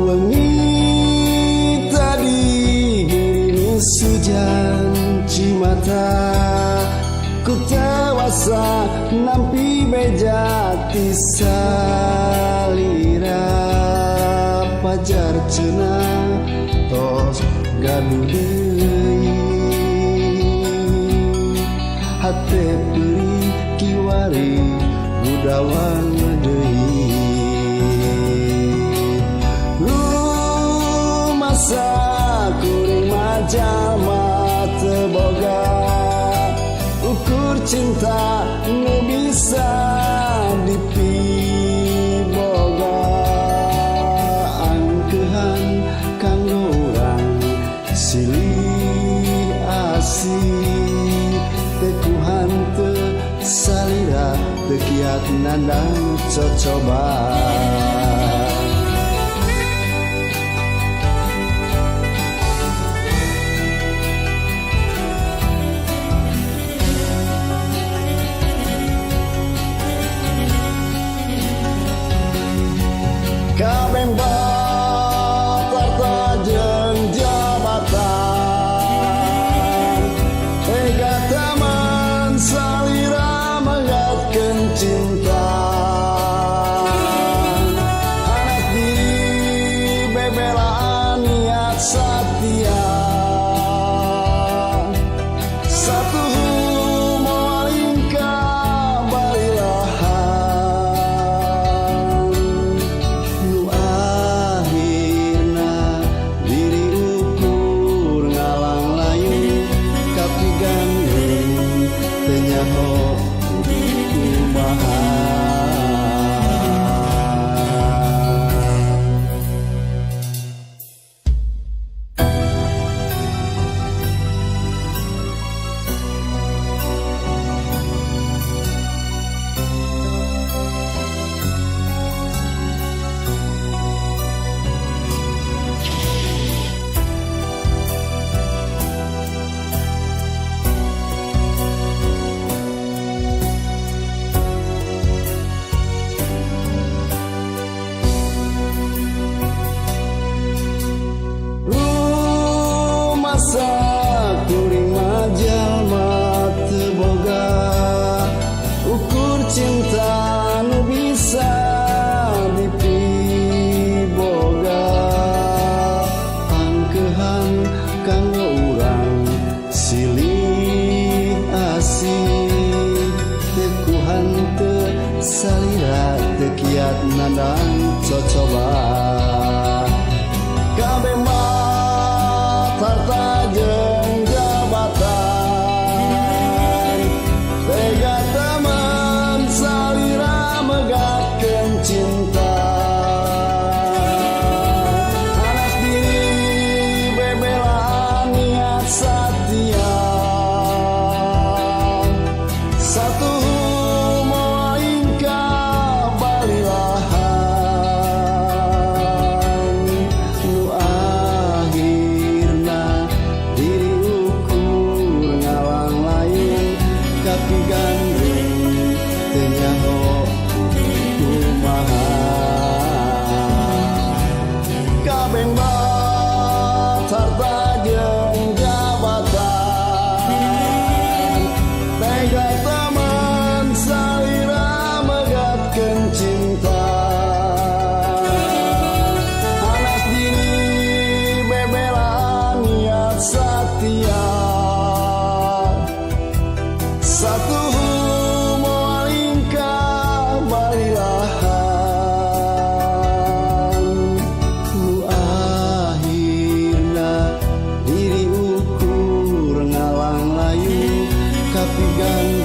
Wengi tadi gerimis hujan cimata, ku tewasa nampi beja ti salira. Pajar cenah tos gaduh deui, hate perih kiwari gudawang deui. Rumasa kuring mah jalma teu boga ukur cinta nu bisa dipiboga. Angkeuhan kanggo urang silih asih, teu ku hanteu salira teu kiat nandang cocoba. Kabeh harta jeung jabatan, tega temen salira megatkeun cinta. Anak diri bebelaan niat satia, satu moal ingkah balilahan. Nu akhirna diri ukur ngalang layu kapi gandeng teu nyaho kumaha. Rumasa kuring mah jalma teu boga ukur cinta nu bisa dipiboga. Angkeuhan kanggo urang silih asih, teu ku hanteu salira teu kiat nandang cocoba. Kabeh harta jeung jabatan, tega temen salira megatkeun cinta. Anak diri bebelaan niat satia, satu moal ingkah balilahan. Nu akhirna diri ukur ngalang lain kapi gandeng teu nyaho kumaha. Kabeh harta jeung jabatan, tega temen salira megatkeun cinta. Anak diri bebelaan niat satia, satu moal ingkah balilahan. Nu akhirna diri ukur ngalang layu kapi gandeng.